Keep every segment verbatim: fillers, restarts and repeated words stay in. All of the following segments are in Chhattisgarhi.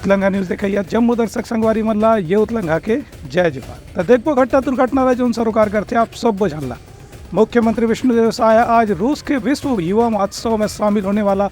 उतलंघा न्यूज देखइया जम्मो दर्शक संगवारी मन ला ये उतलंघा के जय जोहार। त देखबो घटना दुर्घटना ला, जौन सरोकार करथे आप सब्बो झन ला। मुख्यमंत्री विष्णुदेव साय आज रूस के विश्व युवा महोत्सव में शामिल होने वाला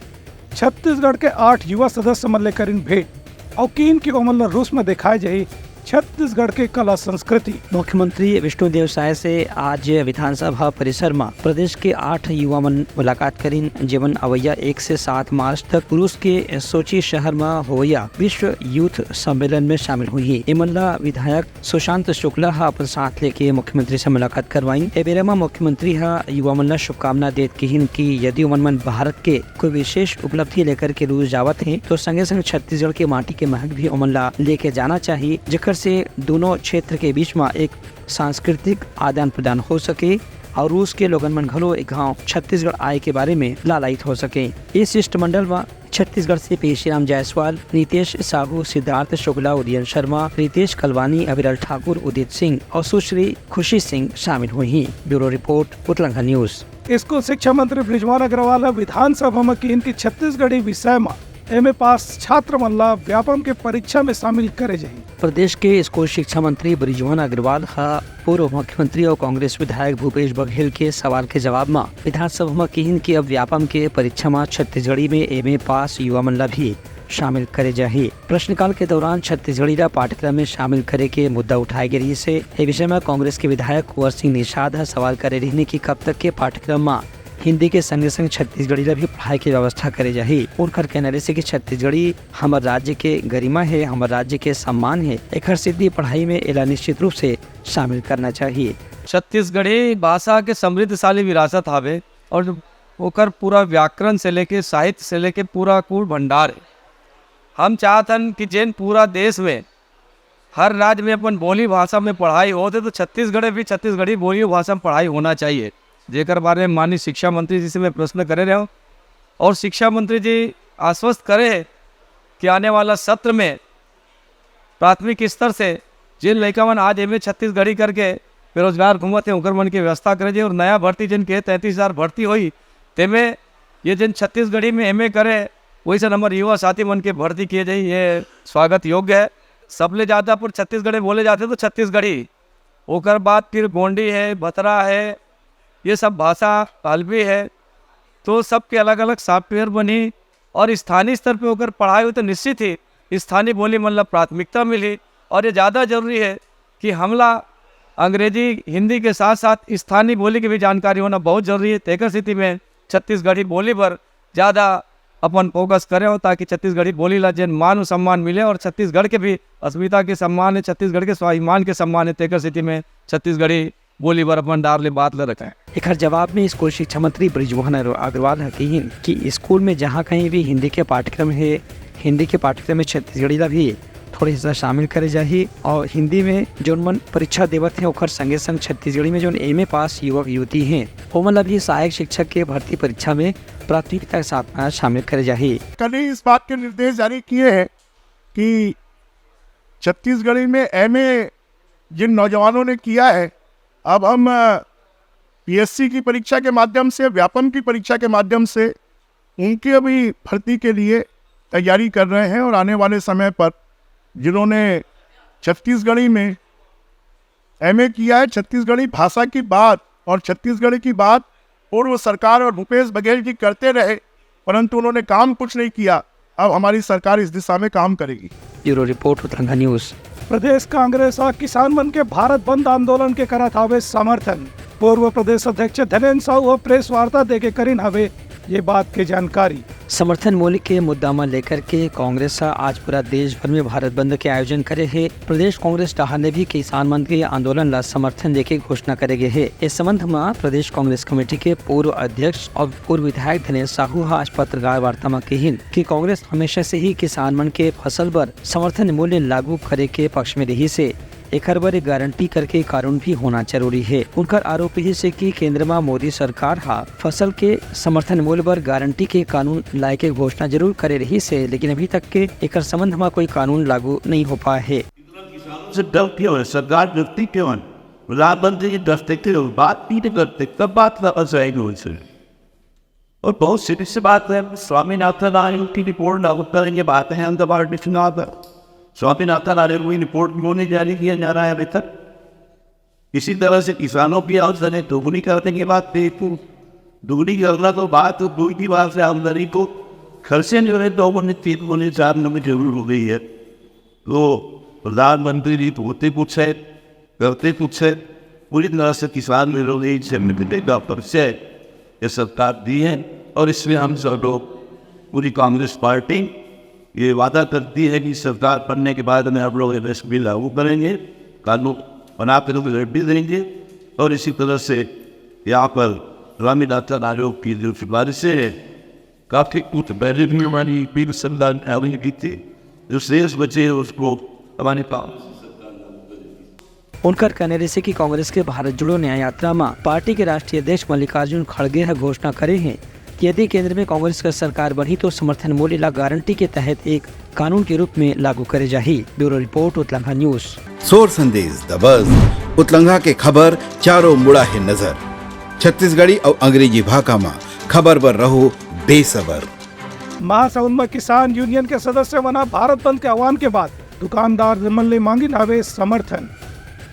छत्तीसगढ़ के आठ युवा सदस्य मन ले करिन भेंट। अउ किहिन कि ओमन ला रूस में दिखाए जाही छत्तीसगढ़ के कला संस्कृति। मुख्यमंत्री विष्णुदेव साय से आज विधानसभा परिसर म प्रदेश के आठ युवा मन मुलाकात करिन, जेमन अवइया एक से सात मार्च तक रूस के सोची शहर म होवइया विश्व यूथ सम्मेलन में शामिल होही। एमन ला विधायक सुशांत शुक्ला ह अपन साथ लेके मुख्यमंत्री से मुलाकात करवाइन। ए बेरा म मुख्यमंत्री ह युवा मन ला शुभकामना देत किहिन कि यदि ओमन मन भारत के कोई विशेष उपलब्धि लेकर के रूस जावत हे, तो संगे संग छत्तीसगढ़ के माटी के महक भी ओमन ला लेके जाना चाही, जेकर से दोनों क्षेत्र के बीच म एक सांस्कृतिक आदान प्रदान हो सके और रूस के लोगन मन घलो एक घाव छत्तीसगढ़ आए के बारे में लालायित हो सके। इस शिष्टमंडल म छत्तीसगढ़ से पेशीराम जायसवाल, नितेश साहू, सिद्धार्थ शुक्ला, उदयन शर्मा, रितेश कलवानी, अविरल ठाकुर, उदित सिंह और सुश्री खुशी सिंह शामिल होही। Bureau report, Utlangha news. School शिक्षा मंत्री बृजमोहन अग्रवाल ह विधानसभा म किहिन कि छत्तीसगढ़ी विषय म एमए पास छात्र मन ला व्यापम के परीक्षा में शामिल करे जाही। प्रदेश के स्कूल शिक्षा मंत्री बृजमोहन अग्रवाल ह पूर्व मुख्यमंत्री और कांग्रेस विधायक भूपेश बघेल के सवाल के जवाब म विधानसभा म किहिन कि अब व्यापम के परीक्षा म छत्तीसगढ़ी में एमए पास युवा मन ला भी शामिल करे जाही। प्रश्नकाल के दौरान छत्तीसगढ़ी ला पाठ्यक्रम में शामिल करे के मुद्दा उठाए गे रहिस हे। ए विषय म कांग्रेस के विधायक कुंवर सिंह निषाद ह सवाल करे रहिन कि कब तक के पाठ्यक्रम म हिंदी के संगे संग छत्तीसगढ़ी ला भी पढ़ाई के व्यवस्था करे जाही। उनकर कहना रहिस हे कि छत्तीसगढ़ी हमर राज्य के गरिमा हे, हमर राज्य के सम्मान हे, एखर सेती पढ़ाई में एला निश्चित रूप से शामिल करना चाहिए। छत्तीसगढ़ी भाषा के समृद्धशाली विरासत हावे और ओकर पूरा व्याकरण से लेके, साहित्य से लेके पूरा कूट भंडार हे। हम चाहत हन कि जेन पूरा देश में हर राज्य में अपन बोली भाषा में पढ़ाई होत हे, तो छत्तीसगढ़ में भी छत्तीसगढ़ी बोली भाषा में पढ़ाई होना चाहिए, जेकर बारे में माननीय शिक्षा मंत्री जी से मैं प्रश्न करे रहे हूँ और शिक्षा मंत्री जी आश्वस्त करे हे कि आने वाला सत्र में प्राथमिक स्तर से जेन लइका मन आज एमए छत्तीसगढ़ी करके बेरोजगार घूमत हे, ओकर मन के व्यवस्था करे जाही और नया भर्ती जेन के तैंतीस हजार भर्ती होही, तेमे ये जेन छत्तीसगढ़ी में एमए करे, वइसन हमर युवा साथी मन के भर्ती किए जाही। ये स्वागत योग्य है। सबले ज़्यादा अपन छत्तीसगढ़ी बोले जाथे तो छत्तीसगढ़ी, ओकर बाद फिर गोंडी है, भतरा है, ये सब भाषा हल्बी है, तो सबके अलग-अलग सॉफ्टवेयर बनही और स्थानीय स्तर पे ओकर पढ़ाई होही तो निश्चित ही स्थानीय बोली मन ला प्राथमिकता मिलही। और ये ज़्यादा जरूरी है कि हमला अंग्रेजी, हिंदी के साथ-साथ स्थानीय बोली के भी जानकारी होना बहुत जरूरी है। तेकर सेती में छत्तीसगढ़ी बोली पर ज़्यादा अपन फोकस करे हों, ताकि छत्तीसगढ़ी बोली ला जेन मान अउ सम्मान मिले और छत्तीसगढ़ के भी अस्मिता के सम्मान है, छत्तीसगढ़ के स्वाभिमान के सम्मान है, तेकर सेती में छत्तीसगढ़ी बोली बर अपन डार ले बात ल रखें। एखर जवाब में स्कूल शिक्षा मंत्री बृजमोहन अग्र-, अग्रवाल ह कहिन कि स्कूल में जहाँ कहीं भी हिंदी के पाठ्यक्रम हे, हिंदी के पाठ्यक्रम में छत्तीसगढ़ी ला भी थोड़े हिस्सा शामिल करे जाही और हिंदी में जोन मन परीक्षा देवत हे, ओखर संगे संग छत्तीसगढ़ी में जोन एमए पास युवक युवती हे, ओमन ला भी सहायक शिक्षक के भर्ती परीक्षा में प्राथमिकता के साथ में शामिल करे जाही। कल ही इस बात के निर्देश जारी किए हैं कि छत्तीसगढ़ी में एमए जिन नौजवानों ने किया है, अब हम, अ, पीएससी की परीक्षा के माध्यम से, व्यापम की परीक्षा के माध्यम से उनके भी भर्ती के लिए तैयारी कर रहे हैं और आने वाले समय पर जिन्होंने छत्तीसगढ़ी में एमए किया है, छत्तीसगढ़ी भाषा की बात और छत्तीसगढ़ की बात पूर्व सरकार और भूपेश बघेल जी करते रहे, परंतु उन्होंने काम कुछ नहीं किया। अब हमारी सरकार इस दिशा में काम करेगी। Bureau report, Utranga news. प्रदेश कांग्रेस ह किसान मन के भारत बंद आंदोलन के करत हावे समर्थन। पूर्व प्रदेश अध्यक्ष धनेंद्र साहू ह प्रेस वार्ता देके करिन हावे ये बात के जानकारी। समर्थन मूल्य के मुद्दा म लेकर के कांग्रेस ह आज पूरा देश भर में भारत बंद के आयोजन करे हे। प्रदेश कांग्रेस डहार ले भी किसान मन के आंदोलन ला समर्थन देके घोषणा करे गे हे। इस संबंध म प्रदेश कांग्रेस कमेटी के पूर्व अध्यक्ष और पूर्व विधायक धनेंद्र साहू ह आज पत्रकार वार्ता म कहिन कि कांग्रेस हमेशा से ही किसान मन के फसल बर समर्थन मूल्य लागू करे के पक्ष में रहिस हे। एखर बर एक गारंटी करके कानून भी होना जरूरी हे। उनकर आरोप रहिस हे कि केंद्र म मोदी सरकार ह फसल के समर्थन मूल्य बर गारंटी के कानून लाए के घोषणा जरूर करे रहिस हे, लेकिन अभी तक के एकर संबंध म कोई कानून लागू नहीं हो पाए हे। से डर क्यों है? सरकार डरती क्यों है? प्रधानमंत्री जी डरते क्यों? बात भी नहीं करते, कब बात करना चाहिए उनसे? और बहुत सीधी सी बात है, स्वामीनाथन आयोग की रिपोर्ट लागू करेंगे, बात है अंदर बाहर चुनाव पर। स्वामीनाथन आयोग की रिपोर्ट क्यों नहीं जारी किया जा रहा है अभी तक? इसी तरह से किसानों की आमदनी दोगुनी करने की बात देखो, दोगुनी करना तो बात तो दूर की बात है, आमदनी को खर्चे जो है दो गुने, तीन गुने, चार गुने जरूर हो गई है। तो प्रधानमंत्री जी तो होते कुछ है, करते कुछ है, पूरी तरह से किसान विरोधी, इनसे मिलने का परिचय ये सरकार दी है। और इसमें हम सब लोग, पूरी कांग्रेस पार्टी ये वादा करती है कि सरकार बनने के बाद में हम लोग एमएसपी लागू करेंगे, कानून बना कर भी देंगे। और इसी तरह से यहाँ पर स्वामीनाथन आयोग की जो सिफारिशें हैं, काफी कुछ पहले भी हमारी पीएम सरकार ने आगे की थी, जो शेष बचे हैं उसको हमारी पास उनकर कहने रहिसे कि कांग्रेस के भारत जोड़ो न्याय यात्रा म पार्टी के राष्ट्रीय अध्यक्ष मल्लिकार्जुन खड़गे ह घोषणा करे हे कि यदि केंद्र में कांग्रेस का सरकार बनही तो समर्थन मूल्य ला गारंटी के तहत एक कानून के रूप में लागू करे जाही। Bureau report, Utlangha news. सोर संदेश दबस उतलंघा के खबर चारों मुड़ा हे नजर। छत्तीसगढ़ी अउ अंग्रेजी भाखा म खबर बर रहो बेसबर। महासमुंद म किसान यूनियन के सदस्य मन ह भारत बंद के आह्वान के बाद दुकानदार मन ले मांगिन हवे समर्थन।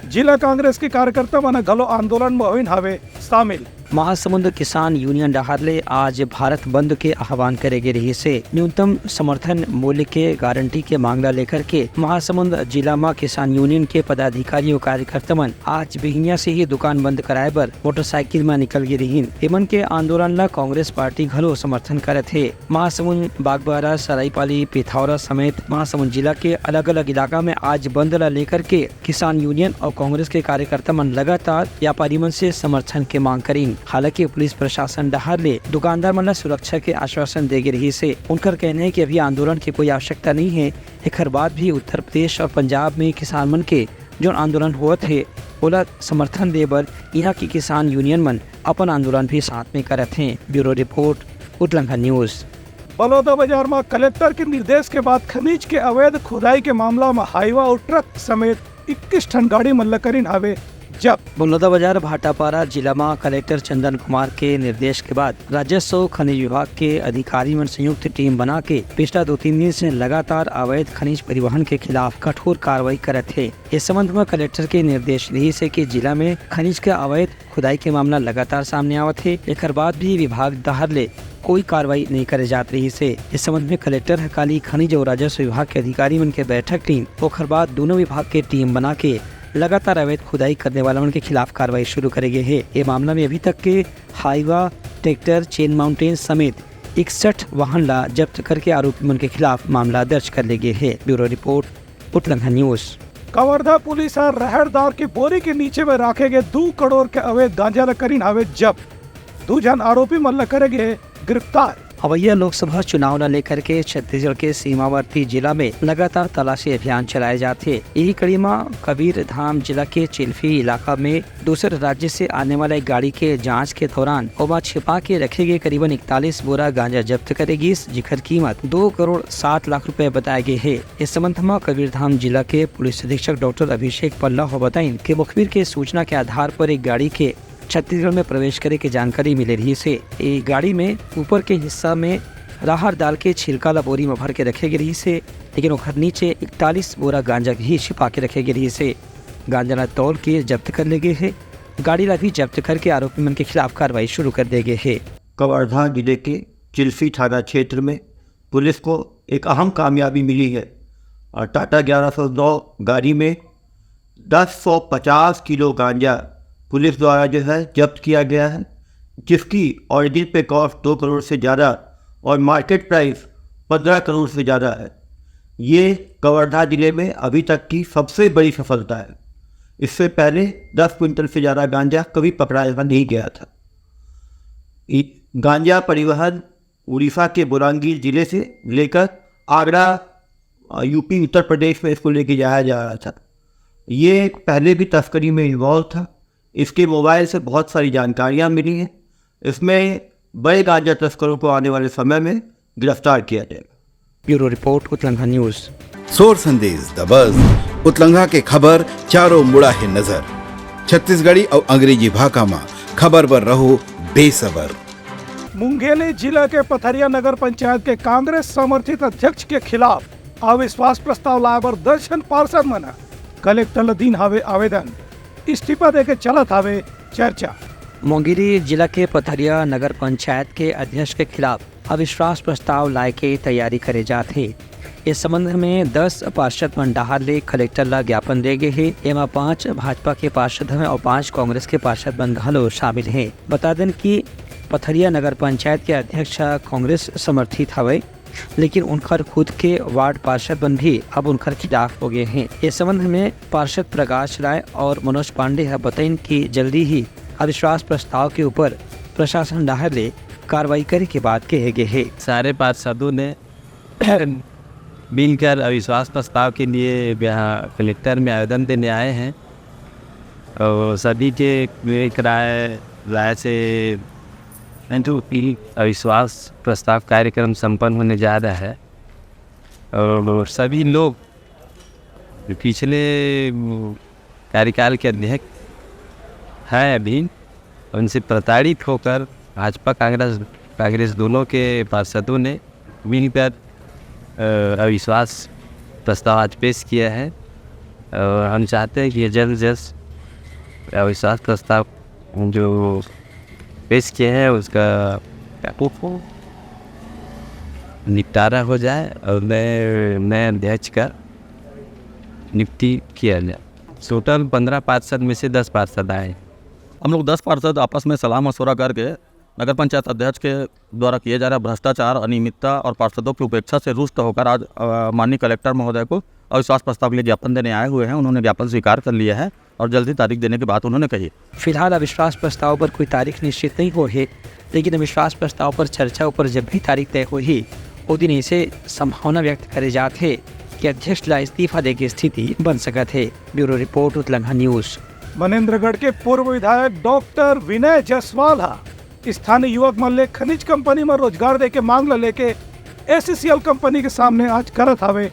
जिला कांग्रेस के कार्यकर्ता मन ह घलो आंदोलन म होइन हवे शामिल। महासमुंद किसान यूनियन डहार ले आज भारत बंद के आह्वान करे गे रहिस हे। न्यूनतम समर्थन मूल्य के गारंटी के मांग ला लेकर के महासमुंद जिला म किसान यूनियन के पदाधिकारी अउ कार्यकर्ता मन आज बिहिनिया से ही दुकान बंद कराए बर मोटरसाइकिल म निकल गे रहिन। एमन के आंदोलन ला कांग्रेस पार्टी घलो समर्थन करत हे। महासमुंद, बागबाहरा, सराईपाली, पिथौरा समेत महासमुंद जिला के अलग-अलग इलाका में आज बंद ला लेकर के किसान यूनियन अउ कांग्रेस के कार्यकर्ता मन लगातार व्यापारी मन से समर्थन के मांग करिन। हालांकि पुलिस प्रशासन डहार ले दुकानदार मन ला सुरक्षा के आश्वासन दे गे रहिस हे। उनकर कहना हे कि अभी आंदोलन के कोई आवश्यकता नहीं हे। एखर बाद भी उत्तर प्रदेश अउ पंजाब में किसान मन के जोन आंदोलन होवत हे, ओला समर्थन दे बर इहां के किसान यूनियन मन अपन आंदोलन भी साथ में करत हें। Bureau report, Utlangha news. Balodabazar म कलेक्टर के निर्देश के बाद खनिज के अवैध खुदाई के मामला म हाईवा अउ ट्रक समेत इक्कीस ठन गाड़ी मन ल करिन हावे जब्त। बलौदाबाजार भाटापारा जिला म कलेक्टर चंदन कुमार के निर्देश के बाद राजस्व अउ खनिज विभाग के अधिकारी मन संयुक्त टीम बना के पिछला दो तीन दिन से लगातार अवैध खनिज परिवहन के खिलाफ कठोर कार्रवाई करत हे। इस संबंध म कलेक्टर के निर्देश रिहिस हे कि जिला में खनिज के अवैध खुदाई के मामला लगातार सामने आवत हे। एकर बाद भी विभाग डहार ले कोई कार्रवाई नहीं करे जात रहिस हे। इस संबंध में कलेक्टर ह काली खनिज अउ राजस्व विभाग के अधिकारी मन के बैठक टीम, ओखर बाद दोनों विभाग के टीम बना के लगातार अवैध खुदाई करने वाला मन के खिलाफ कार्रवाई शुरू करे गे हे। ये मामला में अभी तक के हाईवा, ट्रैक्टर, चेन माउंटेन समेत इकसठ वाहन ला जब्त करके आरोपी मन के खिलाफ मामला दर्ज कर ले गे हे। Bureau report, Utlangha news. Kawardha police ह रहर दार के बोरी के नीचे में राखे गए दू करोड़ के अवैध गांजा ल करीन हावे जब्त। दू झन आरोपी मन ल करे गए गिरफ्तार। अवैया लोकसभा चुनाव ला लेकर के छत्तीसगढ़ के सीमावर्ती जिला में लगातार तलाशी अभियान चलाए जात हे। यही कड़ी म कबीर धाम जिला के चिल्फी इलाका में दूसर राज्य से आने वाला एक गाड़ी के जांच के दौरान ओमा छिपा के रखे गए करीबन इकतालीस बोरा गांजा जब्त करे गिस, जिखर कीमत दो करोड़ सात लाख रुपए बताए गए हे। इस संबंध म कबीरधाम जिला के पुलिस अधीक्षक डॉक्टर अभिषेक पल्लव ह बताइन कि मुखबिर के सूचना के आधार पर एक गाड़ी के छत्तीसगढ़ में प्रवेश करे के जानकारी मिले रहिस हे। ए गाड़ी में ऊपर के हिस्सा में राहर दाल के छिलका ला बोरी म भर के रखे गे रहिस हे, लेकिन ओखर नीचे इकतालीस बोरा गांजा ही छिपा के रखे गे रहिस हे। गांजा ला तौल के जब्त कर ले गे हे। गाड़ी ला भी जब्त करके आरोपी मन के खिलाफ कार्रवाई शुरू कर दे गे हे। कवर्धा जिले के चिल्फी थाना क्षेत्र में पुलिस को एक अहम कामयाबी मिली है और टाटा ग्यारह सौ नौ गाड़ी में दस सौ पचास किलो गांजा पुलिस द्वारा जो है जब्त किया गया है, जिसकी ओरिजिन पे कॉस्ट दो करोड़ से ज़्यादा और मार्केट प्राइस पन्द्रह करोड़ से ज़्यादा है। ये कवर्धा जिले में अभी तक की सबसे बड़ी सफलता है। इससे पहले दस क्विंटल से ज़्यादा गांजा कभी पकड़ा नहीं गया था। इ-, गांजा परिवहन उड़ीसा के बोलांगीर जिले से लेकर आगरा, अ, यूपी, उत्तर प्रदेश में इसको लेके जाया जा रहा था। ये पहले भी तस्करी में इन्वॉल्व था। इसके मोबाइल से बहुत सारी जानकारियां मिली हैं। इसमें बड़े गांजा तस्करों को आने वाले समय में गिरफ्तार किया जाएगा। Bureau report, Utlangha news. सोर संदेश दबस उतलंघा के खबर चारों मुड़ा हे नजर। छत्तीसगढ़ी अउ अंग्रेजी भाखा म खबर बर रहो बेसबर। मुंगेली जिला के पथरिया नगर पंचायत के कांग्रेस समर्थित अध्यक्ष के खिलाफ अविश्वास प्रस्ताव लाए बर दस झन पार्षद मन ह कलेक्टर ल दीन हावे आवेदन। इस्तीफा देके चलत हावे चर्चा। मुंगेली जिला के पथरिया नगर पंचायत के अध्यक्ष के खिलाफ अविश्वास प्रस्ताव लाए के तैयारी करे जात हे। इस संबंध में दस पार्षद मन डहार ले कलेक्टर ला ज्ञापन दे गे हे। एमा पांच भाजपा के पार्षद हवय और पांच कांग्रेस के पार्षद मन घलो शामिल हे। बता देन कि पथरिया नगर पंचायत के अध्यक्ष ह कांग्रेस समर्थित हवय, लेकिन उनकर खुद के वार्ड पार्षद मन भी अब उनकर खिलाफ हो गए हैं। इस संबंध में पार्षद प्रकाश राय और मनोज पांडे ह बताइन कि जल्दी ही अविश्वास प्रस्ताव के ऊपर प्रशासन डहार ले कार्रवाई करे के बात कहे गए हे। सारे पार्षदों ने मिलकर अविश्वास प्रस्ताव के लिए यहाँ कलेक्टर में आवेदन देने आए हैं और सभी के एक राय राय से अविश्वास प्रस्ताव कार्यक्रम संपन्न होने जा रहा है और सभी लोग जो पिछले कार्यकाल के अध्यक्ष हैं अभी, उनसे प्रताड़ित होकर भाजपा कांग्रेस कांग्रेस दोनों के पार्षदों ने मिलकर अ, अविश्वास प्रस्ताव आज पेश किया है और हम चाहते हैं कि ये जल्द से जल्द अविश्वास प्रस्ताव जो पेश किए हैं उसका निपटारा हो जाए और नए नए अध्यक्ष का नियुक्ति किया जाए। टोटल पंद्रह पार्षद में से दस पार्षद आए। हम लोग दस पार्षद आपस में सलाह मशवरा करके नगर पंचायत अध्यक्ष के द्वारा किए जा रहे भ्रष्टाचार, अनियमितता और पार्षदों की उपेक्षा से रुष्ट होकर आज अ, माननीय कलेक्टर महोदय को अविश्वास प्रस्ताव के लिए ज्ञापन देने आए हुए हैं। उन्होंने ज्ञापन स्वीकार कर लिया है और जल्दी तारीख देने की बात उन्होंने कही। फिलहाल अविश्वास प्रस्ताव पर कोई तारीख निश्चित नहीं हो है, लेकिन अविश्वास प्रस्ताव पर चर्चा ऊपर जब भी तारीख तय होही, ओ दिन ऐसे संभावना व्यक्त करे जात हे कि अध्यक्ष ला इस्तीफा दे के स्थिति बन सकत हे। Bureau report, Utlangha news. Manendragarh के पूर्व विधायक डॉक्टर विनय जायसवाल ह स्थानीय युवक मन ले खनिज कंपनी म रोजगार दे के मांग ल लेके एसईसीएल कंपनी के सामने आज करत हावे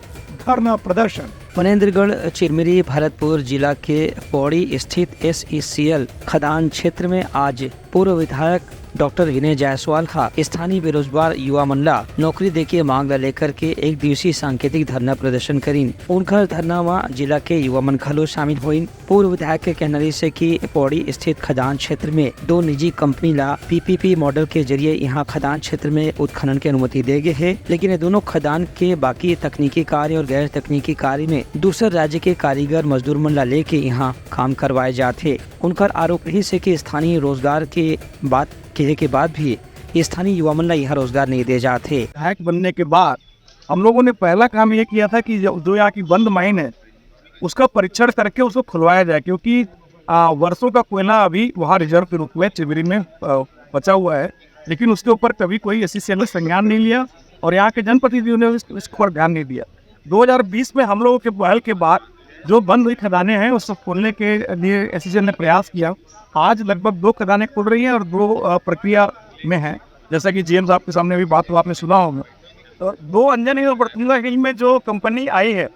धरना प्रदर्शन। मनेंद्रगढ़ चिरमिरी भरतपुर जिला के पौड़ी स्थित एसईसीएल खदान क्षेत्र में आज पूर्व विधायक डॉक्टर विनय जायसवाल ह स्थानीय बेरोजगार युवा मन ला नौकरी देके मांग ला लेकर के एक दिवसीय सांकेतिक धरना प्रदर्शन करीन। उनकर धरना म जिला के युवा मन घलो शामिल होइन। पूर्व विधायक के कहना रहिस हे कि पौड़ी स्थित खदान क्षेत्र में दो निजी कंपनी ला पीपीपी मॉडल के जरिए यहाँ खदान क्षेत्र में उत्खनन के अनुमति दे गे हे, लेकिन ये दोनों खदान के बाकी तकनीकी कार्य और गैर तकनीकी कार्य में दूसर राज्य के कारीगर मजदूर मन ला लेके यहाँ काम करवाए जात हे। उनकर आरोप रहिस हे कि स्थानीय रोजगार के बात कहे के बाद भी स्थानीय युवा मन ला यहाँ रोजगार नहीं दे जात हे। विधायक बनने के बाद हम लोगों ने पहला काम ये किया था कि जो जो यहाँ की बंद माइन है, उसका परीक्षण करके उसको खुलवाया जाए, क्योंकि आ, वर्षों का कोयला अभी वहाँ रिजर्व के रूप में चिरमिरी में आ, बचा हुआ है, लेकिन उसके ऊपर कभी कोई एसईसीएल ने संज्ञान नहीं लिया और यहाँ के जनप्रतिनिधियों ने इस, इसके ऊपर ध्यान नहीं दिया। दो हज़ार बीस में हम लोगों के पहल के बाद जो बंद हुई खदानें हैं, उसको खोलने के लिए एसईसीएल ने प्रयास किया। आज लगभग दो खदानें खुल रही हैं और दो आ, प्रक्रिया में हैं। जैसा कि जीएम साहब के सामने भी बात हुआ, आपने सुना होगा। तो दो अंजनी और बरतुंगा हिल में जो कंपनी आई है,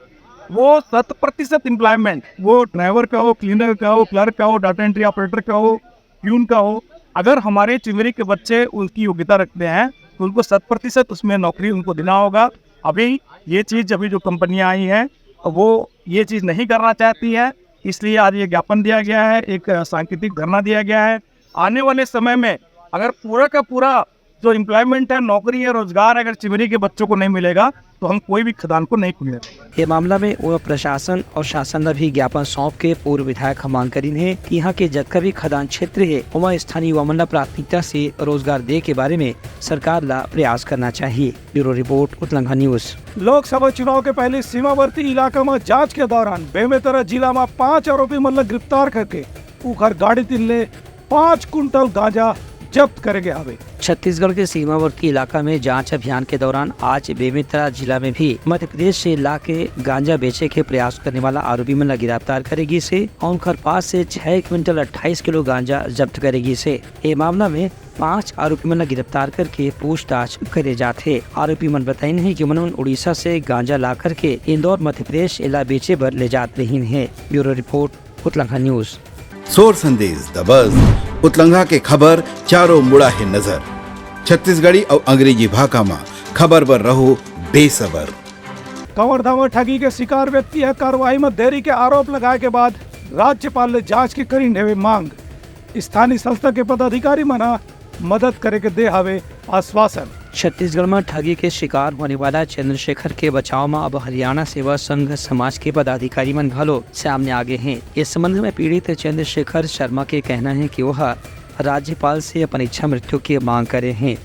वो शत प्रतिशत एम्प्लॉयमेंट, वो ड्राइवर का हो, क्लीनर का हो, क्लर्क का हो, डाटा एंट्री ऑपरेटर का हो, प्यून का हो, अगर हमारे चिरमिरी के बच्चे उनकी योग्यता रखते हैं तो उनको शत प्रतिशत उसमें नौकरी उनको देना होगा। अभी ये चीज़, अभी जो कंपनियां आई हैं, वो ये चीज़ नहीं करना चाहती है, इसलिए आज ये ज्ञापन दिया गया है, एक सांकेतिक धरना दिया गया है। आने वाले समय में अगर पूरा का पूरा जो एम्प्लॉयमेंट है, नौकरी है, रोजगार है, अगर चिरमिरी के बच्चों को नहीं मिलेगा तो हम कोई भी खदान को नहीं खुलने देंगे। ये मामला में वो प्रशासन और शासन ला भी ज्ञापन सौंप के पूर्व विधायक ह मांग करीन हे कि यहाँ के जतका भी खदान क्षेत्र हे, ओमा स्थानीय युवा मन ला प्राथमिकता से रोजगार दे के बारे में सरकार ला प्रयास करना चाहिए। Bureau report, Utlangha news. Lok Sabha चुनाव के पहले सीमावर्ती इलाका म जांच के दौरान बेमेतरा जिला म पांच आरोपी मन ला गिरफ्तार करके उखर गाड़ी तिल्ले पांच कुंटल गांजा जब्त करे गे हावे। छत्तीसगढ़ के सीमावर्ती इलाका में जांच अभियान के दौरान आज बेमेतरा जिला में भी मध्य प्रदेश से ला के गांजा बेचे के प्रयास करने वाला आरोपी मन ला गिरफ्तार करे गिस हे और उनकर पास से छह क्विंटल अट्ठाईस किलो गांजा जब्त करे गिस हे। ये मामला में पांच आरोपी मन ला गिरफ्तार करके पूछताछ करे जात हे। आरोपी मन बताइन हे कि उमन उड़ीसा से गांजा ला करके इंदौर, मध्य प्रदेश, एला बेचे बर ले जात रहिन हे। Bureau report, Utlangha news. सोर संदेश दबस, उतलंघा के खबर चारों मुड़ा हे नजर। छत्तीसगढ़ी अउ अंग्रेजी भाखा म खबर बर रहो बेसबर। कवर धावर ठगी के शिकार व्यक्ति ह कार्रवाई म देरी के आरोप लगाए के बाद राज्यपाल ले जांच के करिन हेवे मांग। स्थानीय संस्था के पदाधिकारी मन ह मदद करे के दे हावे आश्वासन। छत्तीसगढ़ म ठगी के शिकार होने वाला चंद्रशेखर के बचाव म अब हरियाणा सेवा संघ समाज के पदाधिकारी मन घलो सामने आ गे हें। इस संबंध में पीड़ित चंद्रशेखर शर्मा के कहना है कि वह राज्यपाल से अपन इच्छा मृत्यु की मांग करे हें।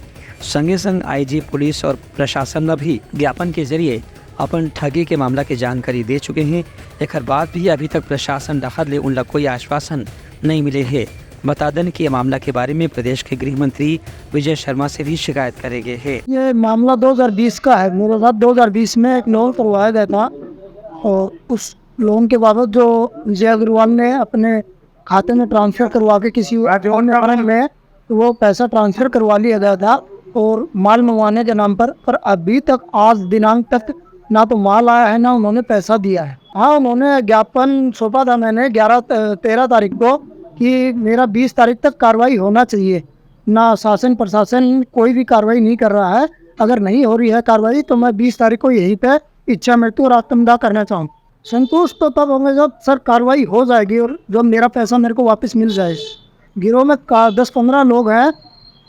संगे संग आईजी पुलिस और प्रशासन ल भी ज्ञापन के जरिए अपन ठगी के मामला के जानकारी दे चुके हें। एखर बाद भी अभी तक प्रशासन डहार ले उन ला कोई आश्वासन नहीं मिले हे। बता दें कि ये मामला के बारे में प्रदेश के गृह मंत्री विजय शर्मा से भी शिकायत करे गए हे। ये मामला दो हज़ार बीस का है। मेरे साथ दो हज़ार बीस में एक लोन करवाया गया था और उस लोन के बाबत जो विजय अग्रवाल ने अपने खाते में ट्रांसफर करवा के किसी और अन्य फंड में, तो वो पैसा ट्रांसफर करवा लिया गया था और माल मंगवाने के नाम पर, पर अभी तक आज दिनांक तक ना तो माल आया है, ना उन्होंने पैसा दिया है। हाँ, उन्होंने ज्ञापन सौंपा था मैंने ग्यारह, तेरह तारीख को कि मेरा बीस तारीख तक कार्रवाई होना चाहिए। ना शासन प्रशासन कोई भी कार्रवाई नहीं कर रहा है। अगर नहीं हो रही है कार्रवाई तो मैं बीस तारीख को यहीं पे इच्छा मृत्यु और आत्मदाह करना चाहूँ। संतुष्ट तो तब होंगे जब सर कार्रवाई हो जाएगी और जब मेरा पैसा मेरे को वापस मिल जाए। गिरोह में का दस पन्द्रह लोग हैं,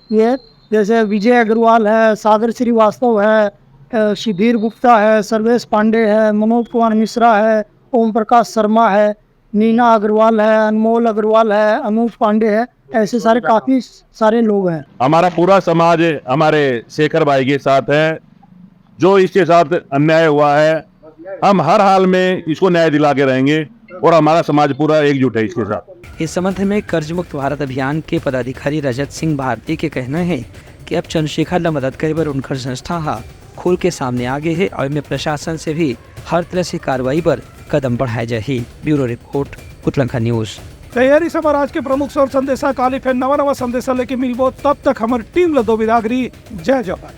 ये जैसे विजय अग्रवाल है, सागर श्रीवास्तव है, अ, सुधीर गुप्ता है, सर्वेश पांडे है, मनोज कुमार मिश्रा है, ओम प्रकाश शर्मा है, नीना अग्रवाल है, अनमोल अग्रवाल है, अनूप पांडे है, ऐसे सारे काफी सारे लोग हैं। हमारा पूरा समाज हमारे शेखर भाई के साथ है। जो इसके साथ अन्याय हुआ है, हम हर हाल में इसको न्याय दिला के रहेंगे और हमारा समाज पूरा एकजुट है इसके साथ। इस संबंध में कर्ज मुक्त भारत अभियान के पदाधिकारी रजत सिंह भारती के कहना है कि अब चंद्रशेखर ला मदद करे बर उनकर संस्था हा खुल के सामने आ गे हे और एमे प्रशासन से भी हर तरह से कार्रवाई बर कदम बढ़ाए जाही। Bureau report, Utlangha news. तैयारी से हमर आज के प्रमुख शोर संदेशा। काली फेर नवा नवा संदेशा लेके मिलबो, तब तक हमर टीम ला दो बिदागरी। जय जोहार।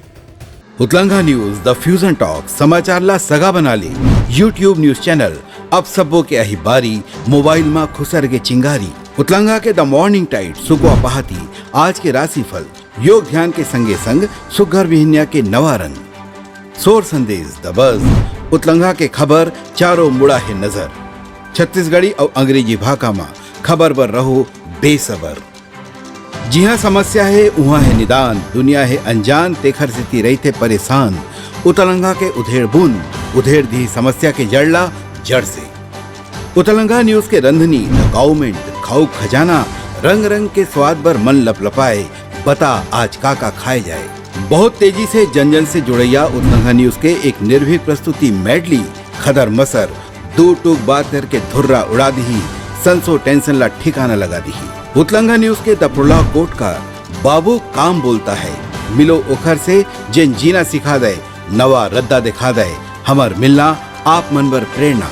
उतलंघा न्यूज, द फ्यूजन टॉक, समाचार ला सगा बना ले। YouTube न्यूज चैनल, अब सबो के आही बारी, मोबाइल मा खुसर के चिंगारी। उतलंघा के द मॉर्निंग टाइड, सुकवा पहाती, आज के राशिफल, योग ध्यान के संगे संग सुग्घर बिहनिया के नवा रंग। सोर संदेश, द बज, उतलंघा के खबर, चारों मुड़ा हे नजर। छत्तीसगढ़ी अउ अंग्रेजी भाखा मा खबर बर रहो बेसबर। जिहाँ समस्या हे, उहाँ हे निदान, दुनिया हे अनजान, तेखर सेती रहिथे परेशान। उतलंघा के उधेड़ बुन, उधेड़ दिही समस्या के जड़ ला जड़ से। उतलंघा न्यूज के रंधनी, द काउमेंट, खाऊ खजाना, रंग रंग के स्वाद बर मन लपलपाए, बता आज का का खाए जाए। बहुत तेजी से जन जन से जुड़ैया उतलंघा न्यूज के एक निर्भीक प्रस्तुति मेडली, खदर मसर, दू टूक बात करके धुर्रा उड़ा दिही, संसो टेंशन ला ठिकाना लगा दिही। उतलंघा न्यूज के द प्रोलॉग कोट का बाबू काम बोलता है, मिलो ओखर से जेन जीना सिखा दे, नवा रद्दा दिखा दे, हमर मिलना आप मन बर प्रेरणा।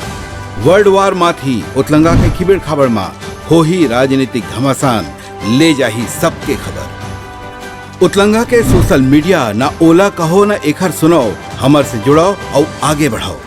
वर्ल्ड वार माथी उतलंगा के खिबेड़ खाबड़ मा होही राजनीतिक घमासान, ले जाही सबके खबर। उतलंगा के सोशल मीडिया ना ओला कहो ना एखर सुनाओ, हमर से जुड़ाओ अउ आगे बढ़ाओ।